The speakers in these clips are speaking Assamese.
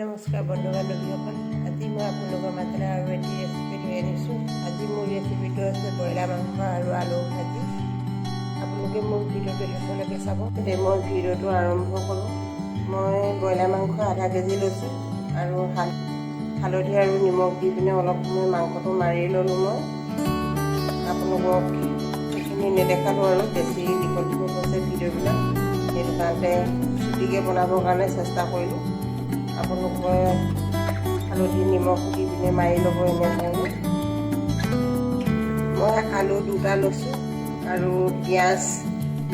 নমস্কাৰ বন্ধু বান্ধৱীসকল, আজি মই আপোনালোকৰ মাজলৈ আৰু এটি ৰেচিপি লৈ আনিছোঁ। আজি মোৰ ৰেচিপিটো হৈছে ব্ৰইলাৰ মাংস আৰু আলু ভাজি। আপোনালোকে মোৰ ভিডিঅ'টো শেষলৈকে চাব। এতিয়া মই ভিডিঅ'টো আৰম্ভ কৰোঁ। মই ব্ৰইলাৰ মাংস আধা কেজি লৈছোঁ আৰু হালধি আৰু নিমখ দি পিনে অলপ সময় মাংসটো মাৰি ল'লোঁ। মই আপোনালোকক সেইখিনি নেদেখালোঁ আৰু বেছি দীঘল দীঘল হৈছে ভিডিঅ'বিলাক, সেইটো কাৰণতে চুটিকৈ বনাবৰ কাৰণে চেষ্টা কৰিলোঁ। আপোনালোকে হালধি নিমখ দি পিনে মাৰি ল'ব এনেধৰণে। মই আলু দুটা লৈছোঁ আৰু পিঁয়াজ,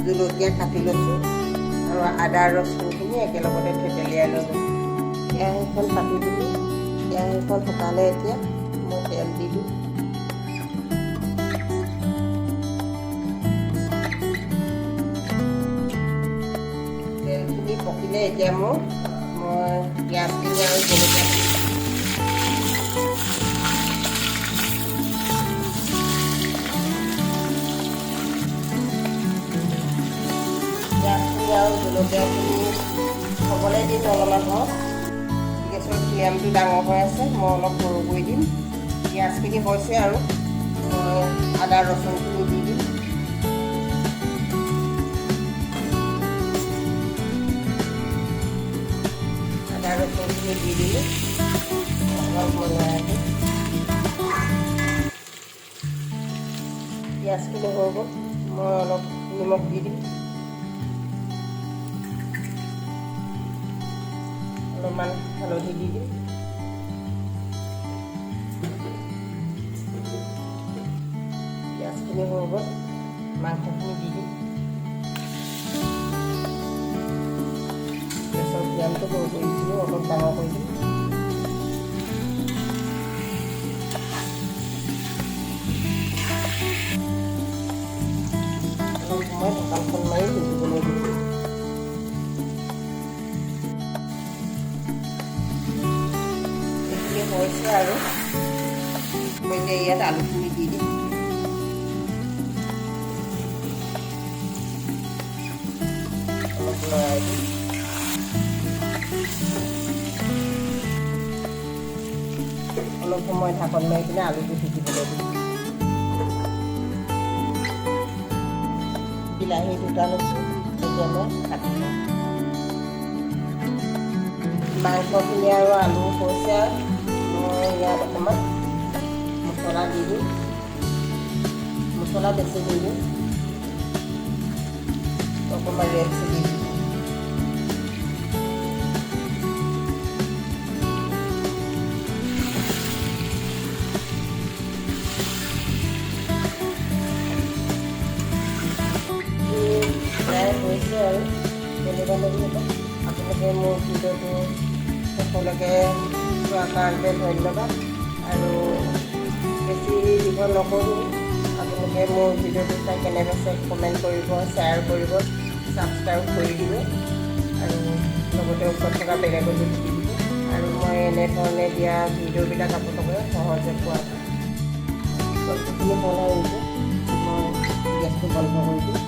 জলকীয়া কাটি লৈছোঁ আৰু আদা, ৰচুনখিনি একেলগতে থেতেলিয়াই ল'লোঁ। কেৰাহীখন পাতি দিলোঁ। কেৰাহীখন শুকালে এতিয়া মই তেল দি দিওঁ। তেলখিনি পকিলে এতিয়া মই পিঁয়াজখিনি আৰু জলকীয়াখিনি, পিঁয়াজখিনি আৰু জলকীয়াখিনি হ'বলৈ দিম অলপমান হওক। গেছৰ ফ্লেমটো ডাঙৰ হৈ আছে, মই অলপ সৰু কৰি দিম। পিঁয়াজখিনি হৈছে আৰু মই আদা, ৰচুনখিনি দি দিম। আদা, ৰচুনখিনি দি দিলোঁ, অলপ বনাই দিম। পিঁয়াজখিনি হৈ গ'ল, মই অলপ নিমখ দি দিম, অলপমান হালধি দি দিম। পিঁয়াজখিনি হৈ গ'ল, মাংসখিনি দি দিম। গেছৰ ফ্লেমটো সৰু কৰি দিছিলোঁ, অলপ ডাঙৰ কৰি দিম। অলপ সময় ঢাকনখন মাৰি সিজিবলৈ দিম। এইখিনি হৈছে আৰু মই এতিয়া ইয়াত আলুখিনি দি দিম। অলপ লৰাই দিম। অলপ সময় ঢাকন মাৰি পিনে আলুটো সিজিবলৈ দিম। বিলাহী দুটা লৈছোঁ, এতিয়া মই কাটি ল'ম। মাংসখিনি আৰু আলু হৈছে, মই ইয়াত অকণমান মছলা দি দিম। মছলা বেছি নিদিওঁ, অকণমান ৰেড চিলি দি দিম। প্ৰায় হৈছে আৰু বন্ধু বান্ধৱীসকল, আপোনালোকে মোৰ ভিডিঅ'টো শেষলৈকে চোৱাৰ কাৰণে ধন্যবাদ। আৰু বেছি দীঘল নকৰোঁ। আপোনালোকে মোৰ ভিডিঅ'টো চাই কেনে পাইছে কমেণ্ট কৰিব, শ্বেয়াৰ কৰিব, ছাবস্ক্ৰাইব কৰি দিব আৰু লগতে ওচৰত থকা বেল আইকনটো টিপি দিব আৰু মই এনেধৰণে দিয়া ভিডিঅ'বিলাক আপোনালোকে সহজে পোৱা। চব্জিখিনি হ'ল আৰু এতিয়া মই গেছটো বন্ধ কৰি দিম।